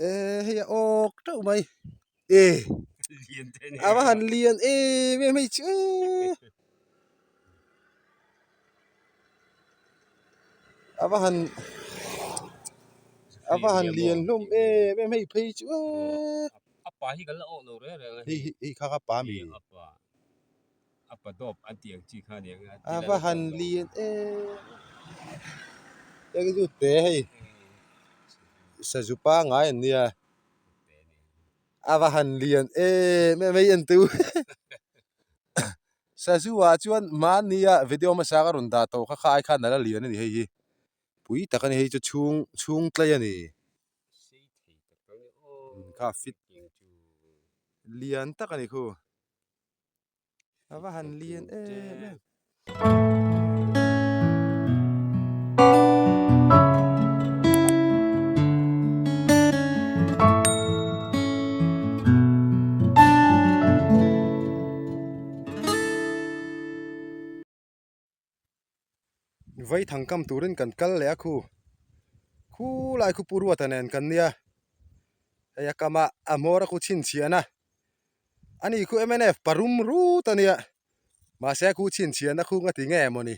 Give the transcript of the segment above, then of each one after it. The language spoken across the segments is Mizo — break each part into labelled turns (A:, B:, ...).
A: E hei a awk teuh mai e a va han lian em em hei chu e a va han a va han lian hlawm em em hei phei chu e
B: a pa hi kan la awk lo reng reng a
A: hei hei kha kha pa mi
B: a pa a pa dawp an tih ang chi kha a ni ang
A: a va han lian em eng chu te hei sazu pangai an nia a va han lian em em hei en teu sazu ah chuan mahnia video hmasa ka rawn dah tawh kha kha ai khan a la lian a ni hei hi pui tak a ni hei chu chhung chhung tlai a ni kha fit lian tak a ni khu. A va han lian em em. Vaithang kam turin kan kal leh a khu khulai khu Pu Ruata nen kan nia hei a kam ah a hmawr a khu chhinchhiahna a ni khu mnf parum rut a nia mahse a khu chhinchhiahna khu nga ti nge mawni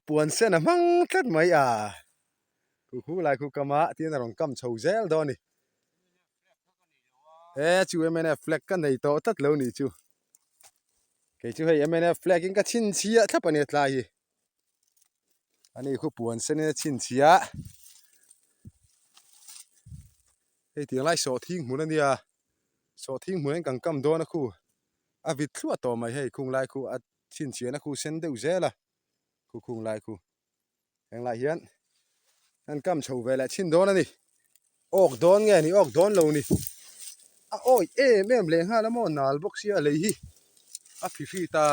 A: puan sen a hmang tlat mai a khu khulai khu kam ah tin a rawn kam chho zel dawn a ni he chu mnf flag ka nei tawh tlat lo nih chu. Kei chu hei mnf flag in ka chhinchhiah thlap a ni a tlai hi ani khu puan sen in a chhinchhiah hei tiang lai sawhthing hmun a nia sawhthing hmun in kan kam dawn a khu a vit thluah tawh mai hei khung lai khu a chhinchhiah na khu sen deuh zel a khu khung lai khu. Henglai hian an kam chho ve leh chhin dawn a ni. Awk dawn nge ni awk dawn lo ni. A awi em em leh nghal a maw nal bawk sia lei hi a phi hri ta.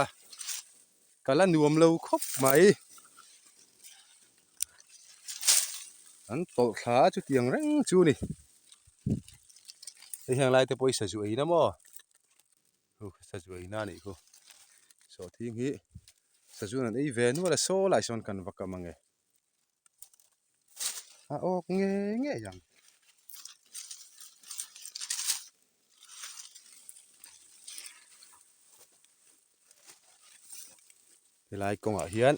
A: Ka la nuam lo khawp mai. An tawlh thla a chutiang reng chu ni. Hei heng lai te pawh hi sazu ei na maw. Khu sazu ei na a nih khu. Sawhthing hi. Sazuan an ei ve nual a saw lai sawn kan va kam ange a awk nge ngei ang. Helai kawngah hian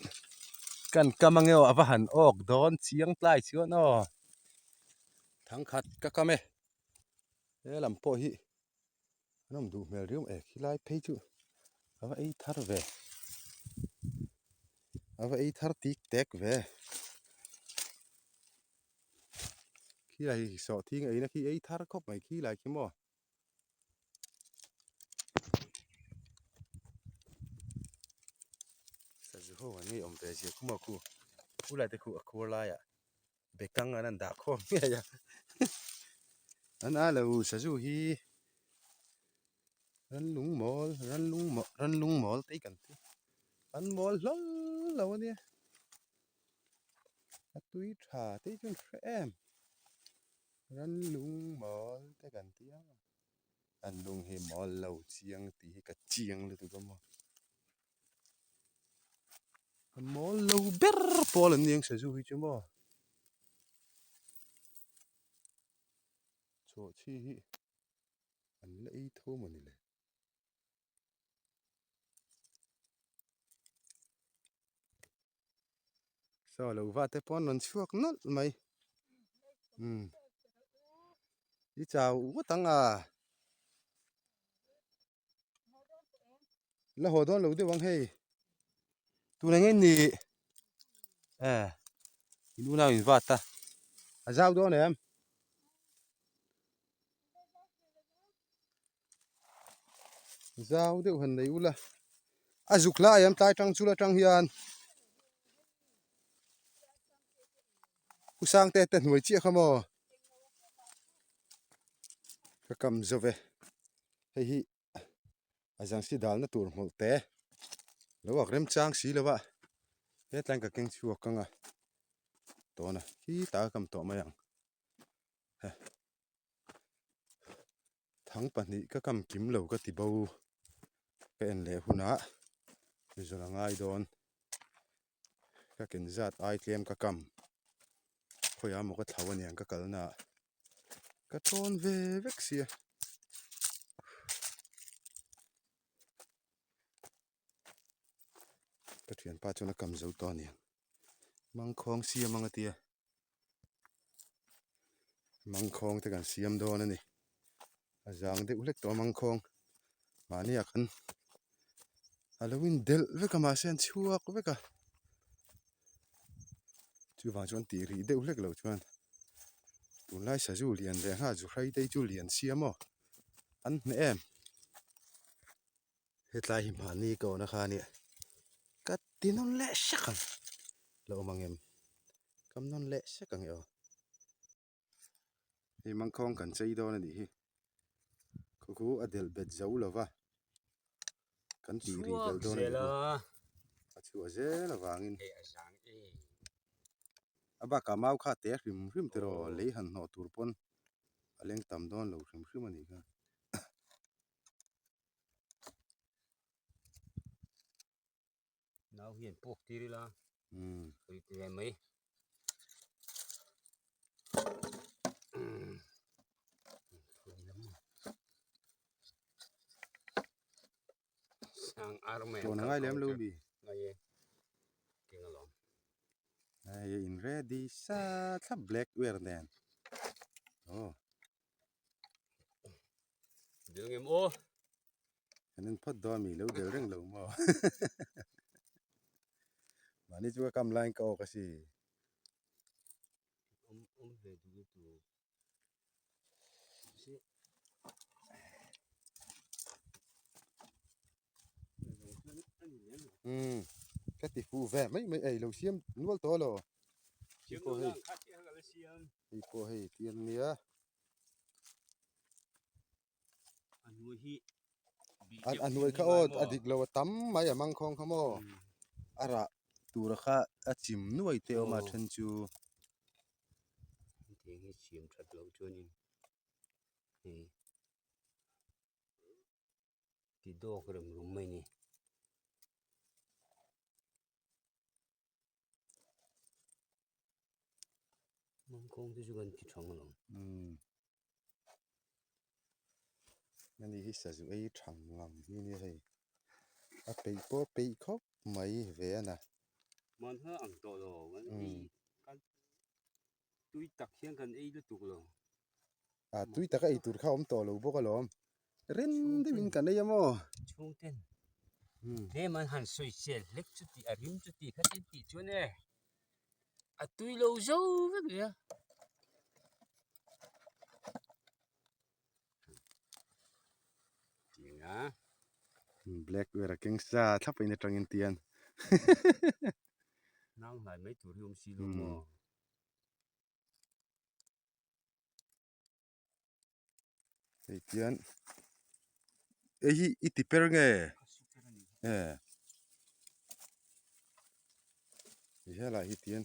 A: kan kam ange aw a va han awk dawn chiang tlai chuan aw thangkhat ka kam e he lam pawh hi. An awm duh hmel riau e khilai phei chu a va ei thar ve a va ei thar tik tek ve khilai hi sawhthing eina khi ei thar khawp mai khilai khi maw. Sazu ho an ngei awm ve zia khu maw khu khulai te khu a khuar laiah. Bekang an an dah khawm ngei a an a lo sazu hi ranlung mawl ranlung maw ranlung mawl te hi kan ti an mawl hlawl lo a nia a tui tha te hi chu an hre em ranlung mawl te kan ti a ranlung hi mawl lo chiang tih hi ka chiang lutuk a maw. A mawl lo ber pawl an ni ang sazu hi chu maw chawhchhi hi an la ei tho maw ni le saw lo va te pawh an rawn chhuak nawlh mai umm i chau ngawt ang a. La haw dawn lo deuh ang hei tuna nge ni e in unau in vat a a zau dawn em zau deuh han nei ula a zuk lai em tlai tang chul atang hian Usangte te hnuai chiah kha maw ka kam zo ve. Hei hi a zangsi dalna tur hmawlh te lo ak remchang si lo a hetlai ka keng chhuak ang a tawna khi ta ka kam tawh mai ang thang pahnih ka kam kim lo ka ti bo ka en leh hunah zawn a ngai dawn ka ken zat ai tlem ka kam khawiah maw ka thlo aniang ka kalna ah. Ka tawn ve vek sia. Ka thianpa chuan a kam zo tawh a ni ang. Mangkhawng siam ang a tia. Mangkhawng te kan siam dawn a ni. A zang deuh hlek tawh a mangkhawng. Mahni ah khan a lo indelh vek a mahse an chhuak vek a. Chuvang chuan tih rih deuh hlek loh chuan tunlai sazu lian leh nghal zu hrai te hi chu lian siam aw an hneh em. Hetlai hi mahni ka awhna kha a nia ka ti nawn leh hrek ang la awm ang em kam nawn leh hrek ang e aw. Hei mangkhawng kan chei dawn a nih hi khu khu a delh bet zo lo va kan tih rih tel dawn a nih chu a chhuah zel avangin a bakah mau kha te hrim hrim tiraw lei han hnawh tur pawn a leng tam dawn lo hrim hrim a nih kha.
B: Nau hian puak tir ila ui ti ve mai. Sang ar mai
A: Tuna ngai lem lo mi.
B: Ngai e. Keng alawm.
A: Hei in ready sa thlap black wear nen. Oh.
B: Dil ngem aw.
A: Kan en phawt dawn mi lo del reng lo maw. Mahni chu ka kam laiin ka awk a si.
B: Awm awm ve duh tu. Si.
A: Um ka ti fuh ve mai mai ei lo siam nual tawh lo.
B: Siam nual ang kha chiah ka la siam.
A: Hei pawh hei ti an nia.
B: A hnuai hi
A: a hnuai kha aw a dik lo a tam mai a mangkhawng kha maw a rah tura kha a chim nuai te awm a then chu
B: hetiang hi siam that loh chuanin hei ti dawk rem rum mai ni. Mangkhawng te chu kan ti thang alawm.
A: Umm. Ani hi sazu ei thang ngang hi nia hei. A peih pawh peih khawp mai ve a na.
B: Man hla ang tawh lo kan ei kan tui tak hian kan ei lutuk lo.
A: A tui taka ei tur kha awm tawh lo bawk alawm. Ren deuhin kan ei a maw?
B: Chhungten tlem an han sawi sel hlek chuti a rim chuti kha ten tih chuan e a tui lo zo vek nia. Tinga.
A: Black wear a keng sa thlap in atangin tian.
B: Nang hlai mai tur hi awm si lo maw?
A: Hei tian hei hi i ti per nge e ti helai hi tian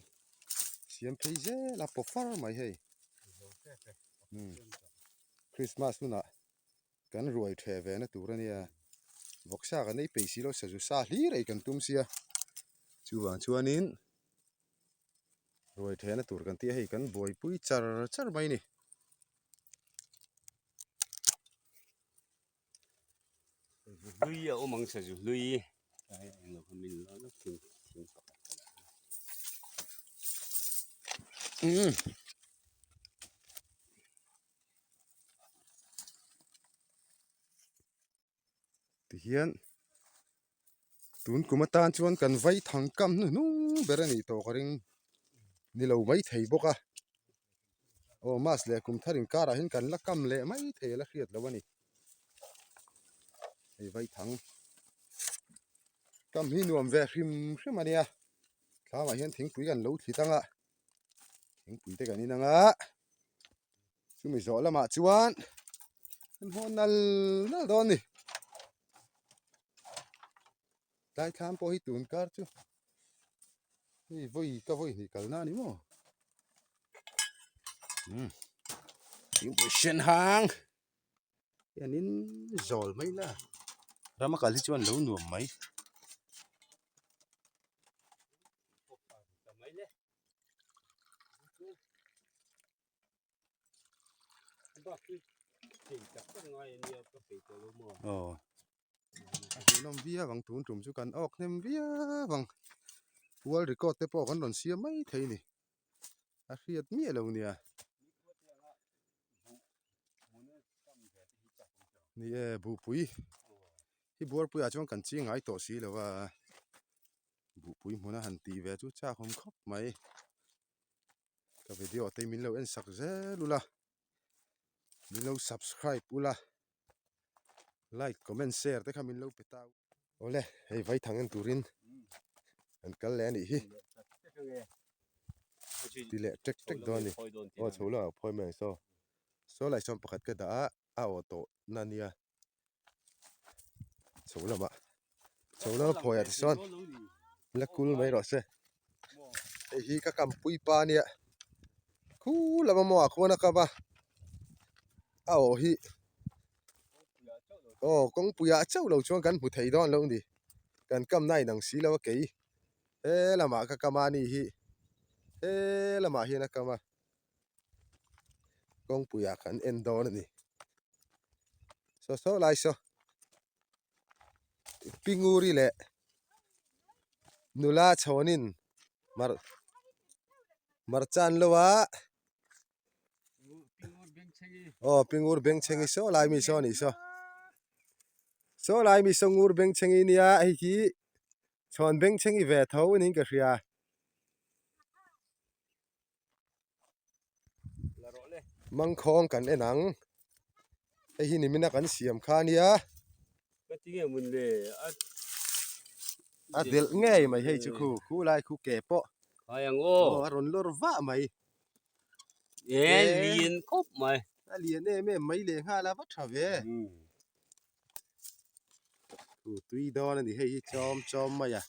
A: siam phei zel a paw far mai hei Christmas hunah kan ruai theh ve na tur a nia vawksa kan ei peih si lo sazu sa hlir ei kan tum sia chuvang chuanin. Ruai thehna tur kan tih a hei kan buaipui char char mai a ni.
B: Hlui a awm ang sazu hlui ai englo kha min lo lo thing thing pakhat ka la
A: umm tihian Tun kum atan chuan kan vai thang kam hnuhnung ber a nih tawh ka ring ni lo mai thei bawk a aw mass leh kum thar inkarah hian kan la kam leh mai thei a la hriat loh a ni hei vai thang kam hi nuam ve hrim hrim a nia thlamah hian thingpui kan lo thli tang a thingpui te kan in ang a. Chumi zawh lamah chuan an haw nal nal dawn a ni. Tlai thlam pawh hi tun kar chu hei vawi ka vawi hnih kalna a ni maw. Umm thingpui sen hang hianin zawl mai la rama kal hi chuan lo nuam mai. Aw a hmuhnawm viau ang tun tum chu kan awk hnem viau ang world record te pawh kan rawn siam mai thei a ni a hriat miah lo nia. Ni e buhpui hi buarpuiah chuan kan ching ngai tawh si lo a buhpui hmuna han tih ve chu chak awm khawp mai ka video te min lo en sak zel ula min lo subscribe ula like comment share te kha min lo pe ta awle hei vaithang en turin an kal leh a nih hi ti leh tek tek dawn a ni aw chho lamah phawi mai ang saw saw lai sawn pakhat ka dah a a aw tawh na ania chho lamah chho lama phawiah te sawn la kul mai rawh se hei hi ka kampui pa ania khu lama maw ah khuan a kam a a aw hi aw kawngpui ah chauh lo chuan kan hmu thei dawn lo ni kan kam na inang si lo a kei he lamah ka kam a ni hi he lamah hian a kam a kawngpui ah kan en dawn a ni saw saw lai saw Pinguri leh nula chhawnin mar marchan lo a aw Pingur bengchhengi saw lai mi saw a nih saw saw lai mi saw ngur bengchhengi nia hei hi chhawn bengchhengi ve tho niin ka hria. Mangkhawng kan en ang hei hi nimina kan siam kha ania a delh ngei mai hei chu khu khu lai khu ke pawh aw a rawn lawr vah mai a lian em em mai leh nghal a va tha ve tui dawn a ni hei hi chawm chawm mai a.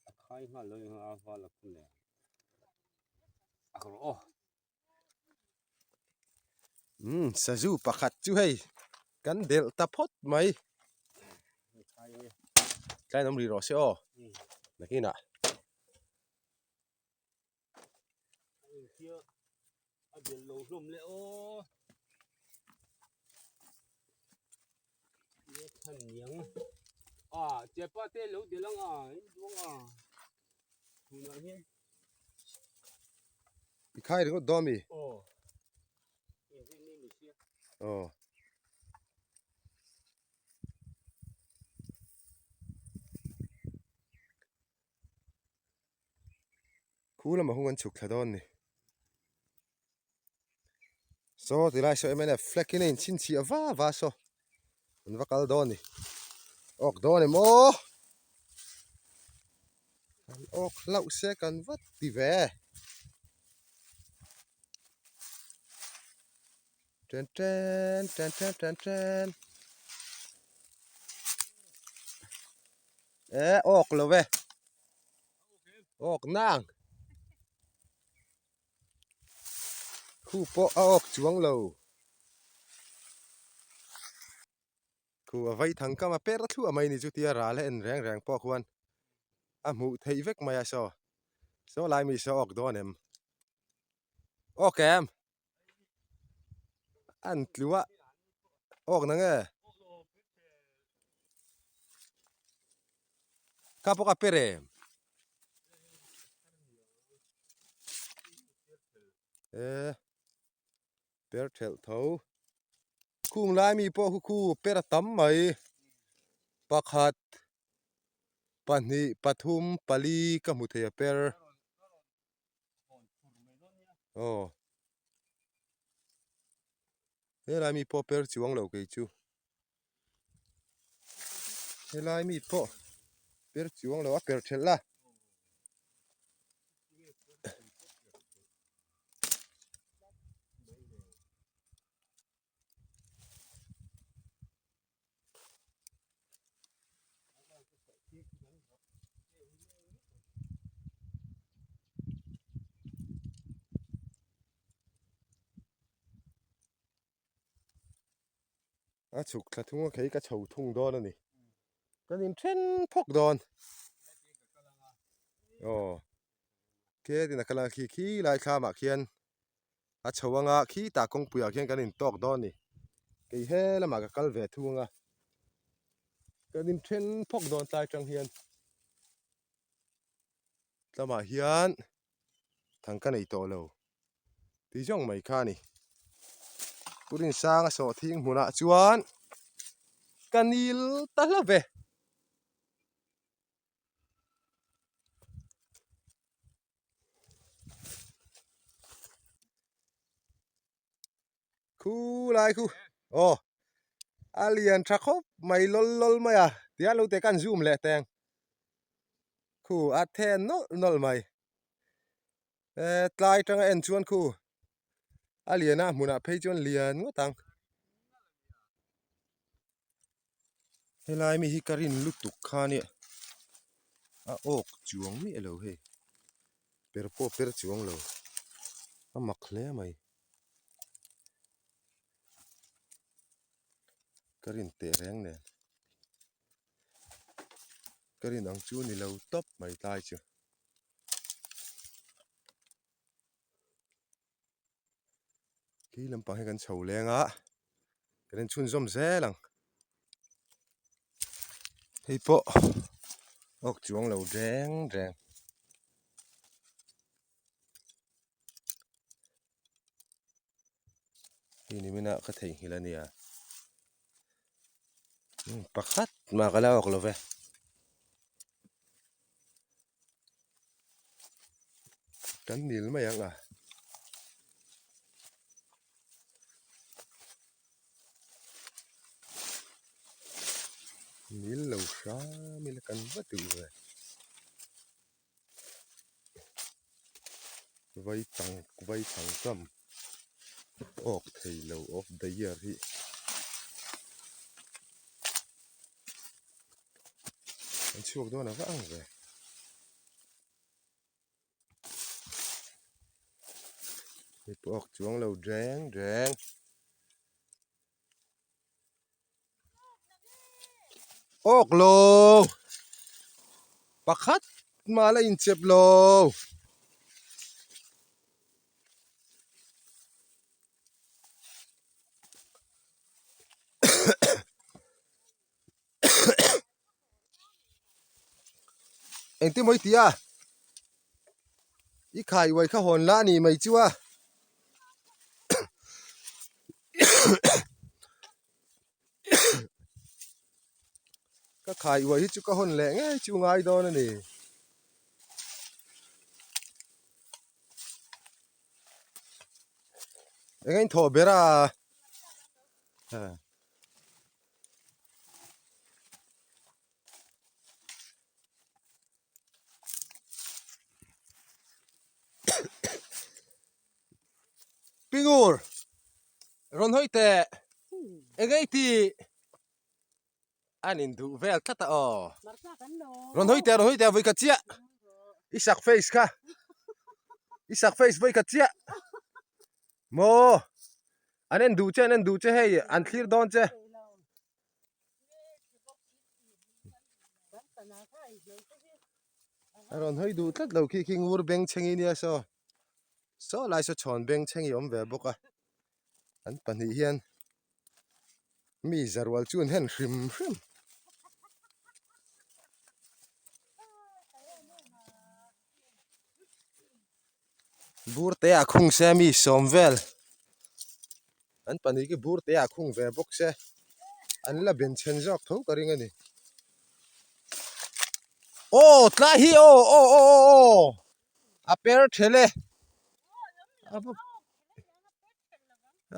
B: A khai nghal lo eng a val a khum leh a kawr aw.
A: Umm sazu pakhat chu hei kan delh ta phawt mai tlai an awm rih rawh se aw nakinah.
B: A bel lo hlawm le aw. Nge than niang. A chepa te lo del ang a in duang a. Tunah hian.
A: I khai ringawt dawn mi?
B: Aw. In rin ni ni sia.
A: Aw. Khu lamah hung an chhuk thla dawn ni. Saw tilai saw mnf flag in a in chhinchhiah va va saw an va kal dawn ni. Awk dawn em aw. An awk hlauh se kan va ti ve. Ten ten ten ten ten ten. E awk lo ve. Awk nang. Khu pawh a awk chuang lo. Khu a vai thang kam a per thluah mai ni chutia ral a en reng reng pawh khuan a hmuh theih vek mai a saw. Saw lai mi saw awk dawn em? Awk em? An tlu a awk na nge ka pawh ka per em e per thelh tho khung lai mi pawh khu khu per a tam mai pakhat pahnih pathum pali ka hmu thei a per. Aw helai mi pawh per chuang lo kei chu helai mi pawh per chuang lo a per thelh la. A chhuk thla thung a khei ka chho thung dawn a ni kan in then phawk dawn aw. Khetin a kal a khi khi lai thlamah khian a chho anga khitah kawngpuiah khian kan intawk dawn a ni. Kei he lamah ka kal ve thung a, kan inthen phawk dawn tlai tang hian tlamah hian thang ka nei tawh lo tih zawng mai kha a ni. Pu Rinsanga sawhthing hmunah chuan ka nil ta hlauh ve. Khu lai khu aw a lian tha khawp mai lawl lawl mai a tihian lo te khan zoom leh teng khu a then nawlh nawlh mai eh tlai atanga en chuan khu a lian a hmunah phei chuan lian ngawt ang. Helai mi hi ka rin lutuk kha nia a awk chuang miah lo hei per pawh per chuang lo a mak hle mai ka rin teh reng nen ka rin ang chu ni lo tawp mai tlai chu. Khi lampang hi kan chho leng a kan in chhunzawm zel ang hei pawh awk chuang lo reng reng hei ni minah ka theihnghilh a nia pakhat mah ka la awk lo ve. Kan nil mai ang a. Nil lo hram ila kan va duh ve. Vai tang vai tang kam awk thei lo of the year hi. An chhuak dawn a va ang ve. Hei pawh awk chuang lo reng reng. Awk lo! Pakhat mah la inchep lo. Engtin maw i ti a i khai uai kha hawn la a ni mai chu a ka khai uai hi chu ka hawn leh ngei chu ngai dawn a ni. Eng a inthawh ber a Pingur rawn hawi teh eng ei tih an induh vel tlat a aw rawn hawi teh rawn hawi teh vawikhat chiah i sak face kha i sak face vawikhat chiah maw. An en duh che an en duh che hei an thlir dawn che. A rawn hawi duh tlat lo khi khi ngur beng chhengi nia saw. Saw lai saw chhawn beng chhengi awm ve bawk a. An pahnih hian mi zarual chu an hen hrim hrim. Bur te ah khung se mi sawm vel an pahnih khi bur te ah khung ve bawk se an la ben chhen zawk tho ka ring a ni aw tlai hi aw aw aw aw aw a per ṭhel e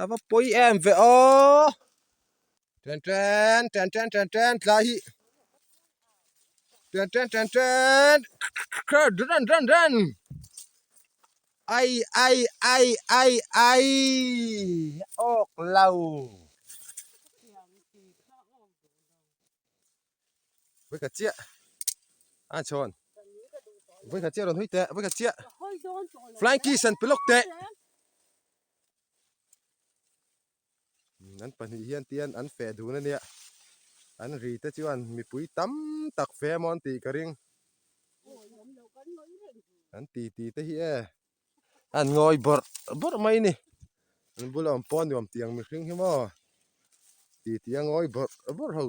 A: a va pawi em ve aw Ṭen ṭen ṭen ṭen ṭen ṭen tlai hi ṭen ṭen ṭen ṭen run run run ai ai ai ai ai awk lo vawikhat chiah a chhawn vawikhat chiah rawn hawi teh vawikhat chiah flying kiss an pe lawk teh. An pahnih hian tian an feh dun a nia an ri te chuan mipui tam tak fe mawn tih ka ring. An ti ti te hi e an ngawi bawrh bawrh mai ni an bula awm pawh a nuam tih ang mihring hi maw ti ti a ngawi bawrh bawrh ho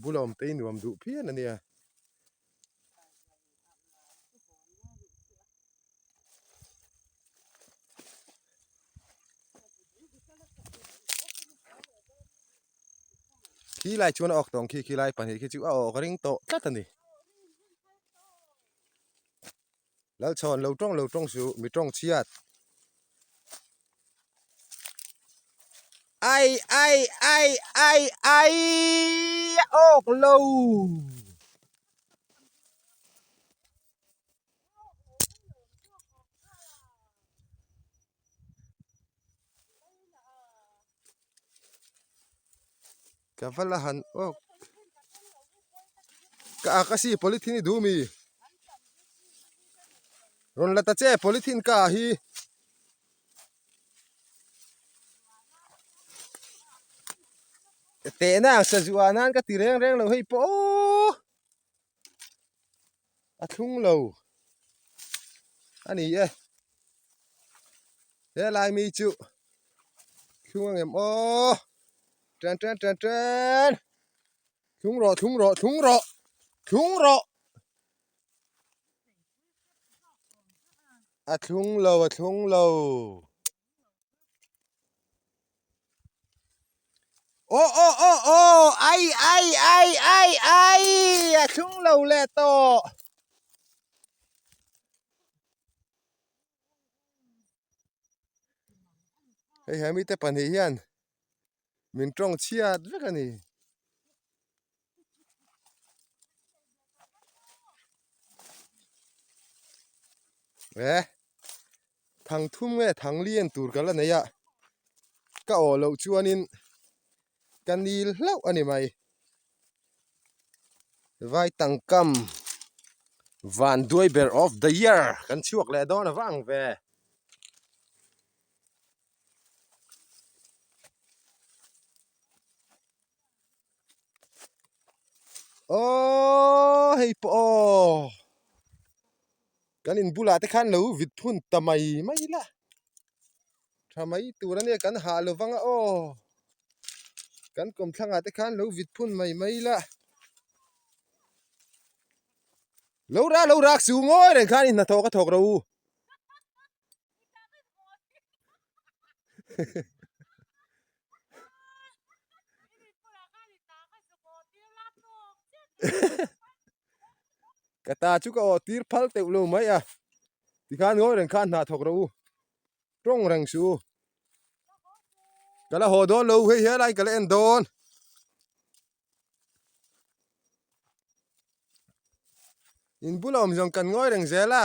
A: bula awm te hi nuam duh phian a nia. Khi lai chuan a awk tawng khi khi lai pahnih khi chu a awk ring tawh tlat a ni. Lalchhawn lo tawng lo tawng suh mi tawng chhiat. Ai ai ai ai ai a awk lo. Ka va la han awk ka ak a si polythene i duh mi rawn la ta che polythene ka ah hi tehna ang sazu ah nan ka ti reng reng lo hei pawh aw. A thlung lo a ni e helai mi chu thlung ang em aw ṭen ṭen ṭen ṭen thlung rawh thlung rawh thlung rawh thlung rawh a thlung lo a thlung lo. Aw aw aw aw ai ai ai ai ai a thlung lo leh tawh. Hei he mite pahnih hian min tawng chhiat vek a ni. E thang thum nge thang lian tur ka la nei a ka awh loh chuanin ka nil hlauh a ni mai vai tangkam van duai ber of the year kan chhuak leh dawn avang ve. Aww hei pawh aw kan in bulah te khan lo vit phun ta mai mai la tha mai tur ania kan hah lo vang a aw kan kawmthlangah te khan lo vit phun mai mai la lo rak lo rak su ngawi reng khan in hnathawk a thawk ro u. Ka ta chu ka awh tir phal teuh lo mai a tikhan ngawi reng khan hna thawk rawh u tawng reng suh u ka la haw dawn lo hei helai ka la en dawn. In bula awm zawng kan ngawi reng zel a.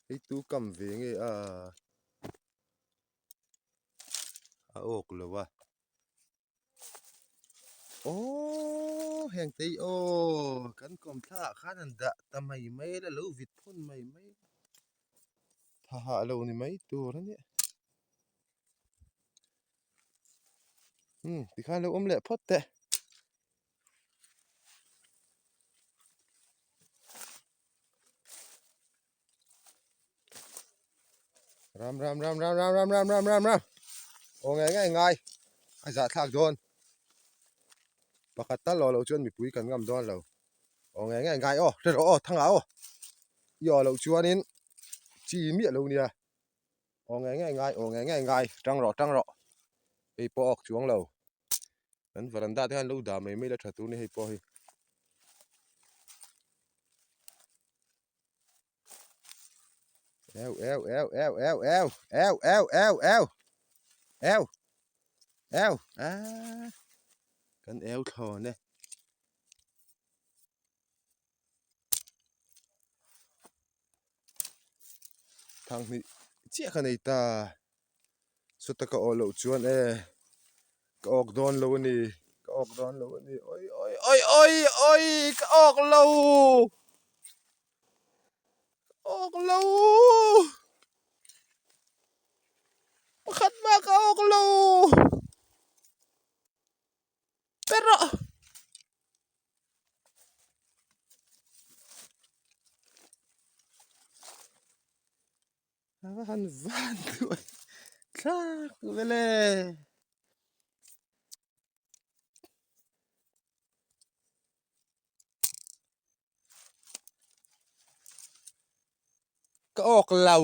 A: Hei tu kam ve nge a a awk lo a. Aww heng te hi aw kan kawmthla ah khan an dah ta mai mai la lo vit phun mai mai tha hah lo ni mai tur a nia umm tikhan lo awm leh phawt teh. Ram ram ram ram ram ram ram ram ram ram aw ngei ngei ngai a zah thlak dawn pakhat tal aw lo chuan mipui kan ngam dawn lo aw ngei ngei ngai aw hre rawh aw thangah aw i aw loh chuanin chi miah lo nia aw ngei ngei ngai aw ngei ngei ngai tang rawh tang rawh hei pawh awk chuang lo kan varanda te khan lo dah mai mai la tha tur ni hei pawh hi. Eu, eu, eu, eu, eu, eu, eu, eu, eu, eu, eu, eu, ah, kan eu thlawn e. Thang hnih chiah ka nei ta. Sawta ka awh loh chuan e ka awk dawn lo a ni ka awk dawn lo a ni oi oi oi oi oi ka awk lo ka awk lo pakhat mah ka awk lo ber rawh. va han van duai thlak vele. Ka awk lo.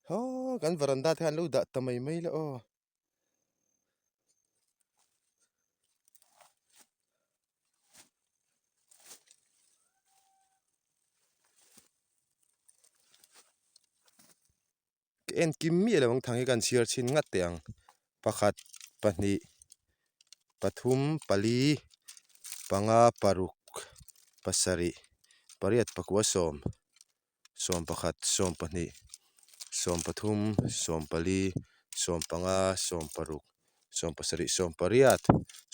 A: Haw kan varanda te khan lo dah ta mai mai la aw. Ka en kim miah lo ang thang hi kan chhiar chhin ngat teh ang pakhat pahnih pathum pali panga paruk pasarih pariat pakua sawm sawm pakhat sawm pahnih sawm pathum sawm pali sawm panga sawm paruk sawm pasarih sawm pariat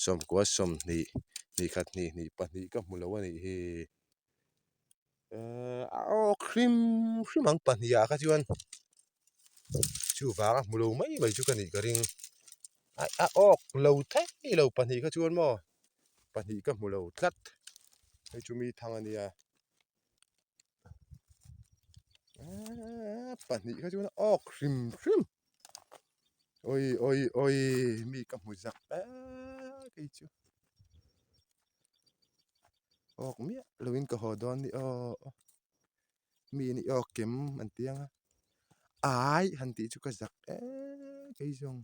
A: sawm kua sawmhnih hnih khat hnih hnih pahnih ka hmu lo a nih hi. Ehh a awk hrim hrim ang pahnih ah kha chuan chuvang a hmu lo mai mai chu ka nih ka ring a awk lo thei lo pahnih kha chuan maw pahnih ka hmu lo tlat hei chu mi thang a nia ehh pahnih kha chuan a awk hrim hrim awi awi awi mi ka hmu zak eee kei chu. Awk miah loin ka haw dawn ni aw mi in i awk kem an ti ang a ai han tih chu ka zak em kei zawng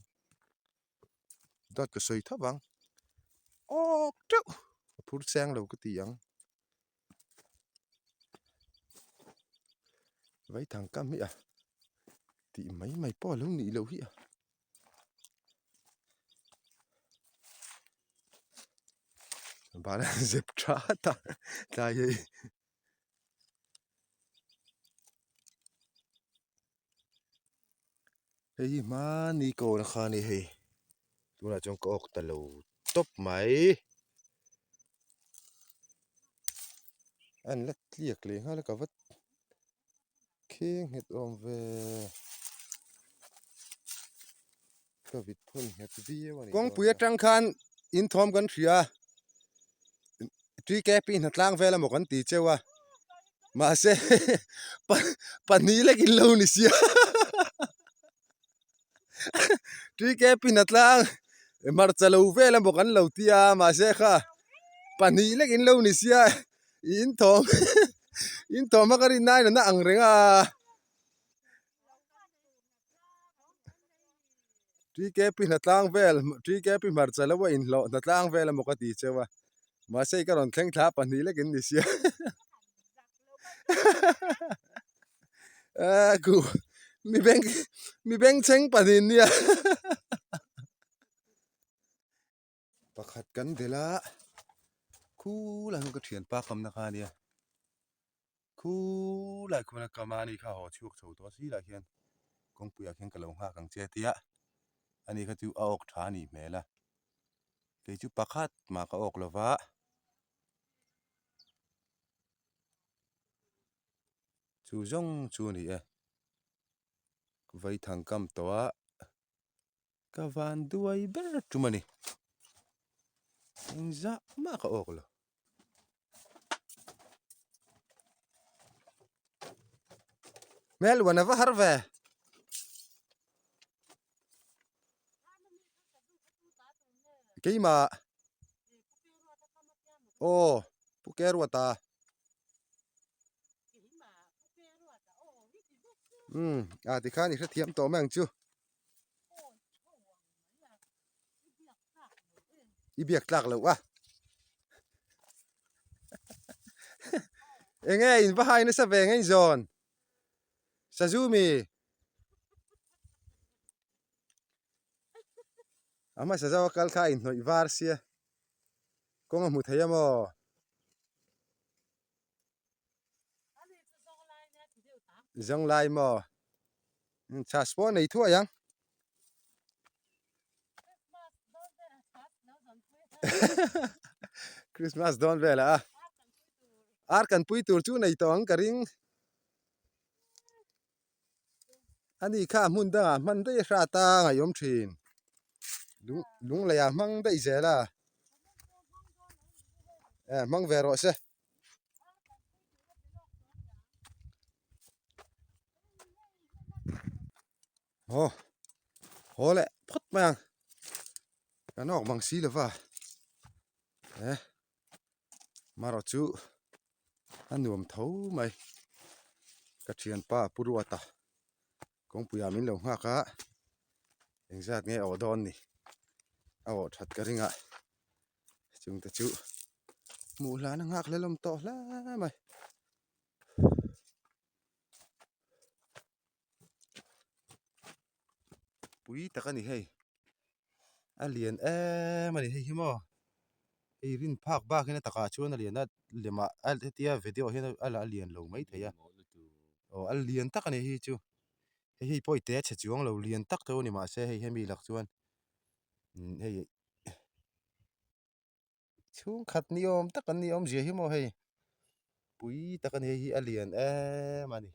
A: dawt ka sawi tho vang awk teuh a phur chiang lo ka ti ang vaithang kam hi a tih mai mai pawh a lo nih loh hi a. Ban a zep that a tlai hei hei hi hmani kawn kha a ni hei tunah chuan ka awk ta lo tawp mai an la tliak leh nghal a ka va Khi nghet awm ve. Ka vit phun nghet viau a ni. Kawngpui atang khan in thawm kan hria. TKP hnatlang vel emaw kan ti cheu a. Mahse pahnih lek in lo ni sia. TKP hnatlang hmarcha lo vel emaw kan lo ti a mahse kha pahnih lek in lo ni sia. In thawm in thawm a ka rin nai nana ang reng a TKP hnatlang vel TKP hmarcha lo a inhlawh hnatlang vel emaw ka ti cheu a mahse ka rawn thleng thla pahnih lek in ni sia a ku mi beng mi bengchheng pahnih nia. Pakhat kan delh a khulai khawn ka thianpa kamna kha ania khulai khawn a kam a ani kha a haw chhuak chho tawh a sirah khian kawngpui ah khian ka lo nghak ang che a tia ani kha chu a awk tha a nih hmel a kei chu pakhat mah ka awk lova. Chu zawng chu a ni e vaithang kam tawh a. Ka van duai ber tum a ni. Engzah mah ka awk lo. Hmel uan a va har ve. Keimah. Aw, Pu Keruata. Umm, a tikhan i hrethiam tawh mai ang chu. I biak tlak loh a enge in va hai nasa ve ngei zawn sazu mi a hmasa zo a kal kha a inhnawih var sia kawng a hmu thei a maw. Zawnglai maw? Chhas pawh a nei thuai ang. Christmas dawn velah a. Ar kan pui tur chu nei tawh ang ka ring. Ani kha hmun dangah hman daih a hrat a ngaihawm thin. Lung lungleiah hmang daih zel a. Eh hmang ve rawh se. Aw haw leh phawt mai ang kan awk mang si lova eh marawh chu a nuam tho mai ka thianpa Pu Ruata kawngpuiah min lo nghak a engzat nge awh dawn ni a awh that ka ring a chungte chu hmuh hlan a nghak hlelawm tawh hle mai. Pui tak a ni hei a lian em a ni hei hi maw hei rin phak bak in a takah chuan a lian a lemah a hetia video hian a la lian lo maithei a aw a lian tak a ni hei chu hei hi pawh i te chhe chuang lo lian tak te a ni mahse hei hemi lak chuan hei. Chhungkhat ni awm tak an ni awmzia hi maw hei pui tak a ni hei hi a lian em a ni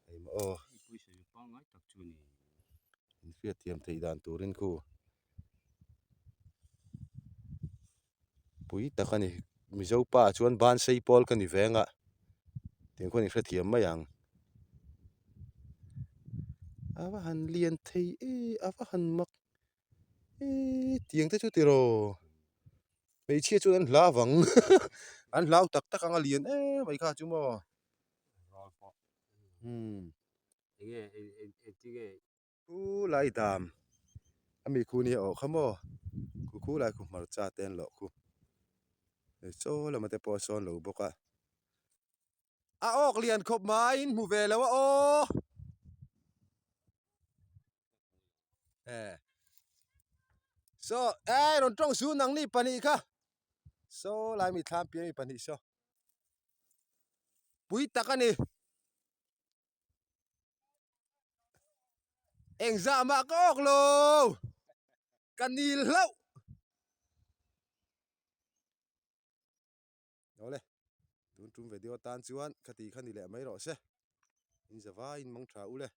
A: hei maw aw in hriatthiam theih dan turin khu pui tak a ni mizo pa chuan ban sei pawl ka ni veng a tiang khuan in hrethiam mai ang a va han lian thei e a va han mak. Eee tiang te chu tiraw hmeichhia chuan an hlau vang an hlau tak tak ang a lian em mai kha chu maw umm khu lai dam ami khu nia awh kha maw khu khu lai khu hmarcha te an lawh khu chaw lama te pawh a sawn lo bawk a a awk lian khawp mai in hmu ve lo a aw. Saw eh rawn tawng su nang ni pahnih kha saw lai mi thlam piang mi pahnih saw pui tak a ni engzah mah ka awk lo ka nil hlauh Awle tun tum video tan chuan khati kha ni leh mai rawh se in zavaiin mang tha u le.